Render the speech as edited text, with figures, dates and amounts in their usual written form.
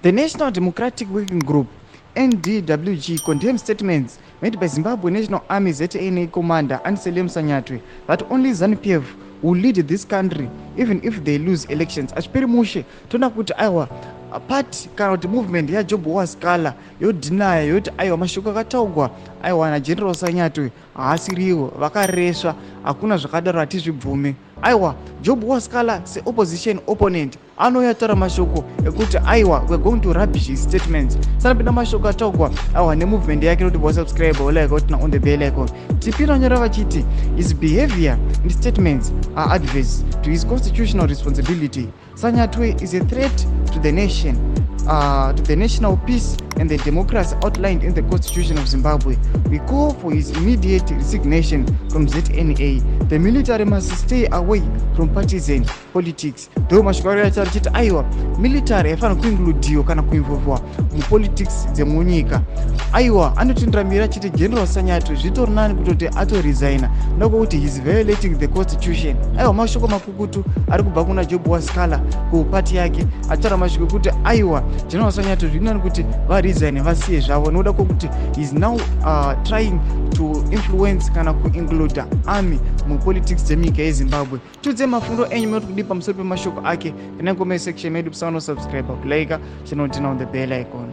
The National Democratic Working Group, NDWG, condemns statements made by Zimbabwe National Army ZNA commander Anselem Sanyatwe that only ZANU-PF will lead this country even if they lose elections. Achiperi mushe, toona kuti aiwa, party kana kuti movement yaJob Waskala yodhinaya, yoti aiwa, mashoko akataugwa aiwa naGeneral Sanyatwe haasiriwo, vakaresva, hakuna zvakadaro, hatizvibvume. Aiwa, Job Waskala seopposition opponent anouya taura mashoko ekuti aiwa, we are going to rubbish his statements. Sanapinda mashoko ataugwa aiwa nemovement yake, noti wasubscribe, olike, oturn on the bell icon. Tipira nyora vachiti his behavior and statements are adverse to his constitutional responsibility. Sanyatwe is a threat to the nation, to the national peace and the democracy outlined in the Constitution of Zimbabwe. We call for his immediate resignation from ZNA. The military must stay away from partisan politics. Ndo mashoko ari achari chiti aiwa, military haifanira kuincludiwa kana kuinvolvwa mupolitics dzemunyika. Aiwa, anotindira achiti General Sanyatwe zvitori nani kutoti atoresigna nokuti he is violating the constitution. Aiwa, mashoko makukutu ari kubva kuna Job Waskala kupati yake, achitaura mashoko ekuti aiwa, General Sanyatwe zviri nani kuti varesign, vasiye zvavo, nokuda kwokuti he is now trying to influence kana kuincluda army mupolitics dzenyika yeZimbabwe. Tiudze mafundo enyu munoti kudii pamusoro pemashoko ake. Kana comment section medu, musanosubscribe, kulike, channel, turn on the bell icon.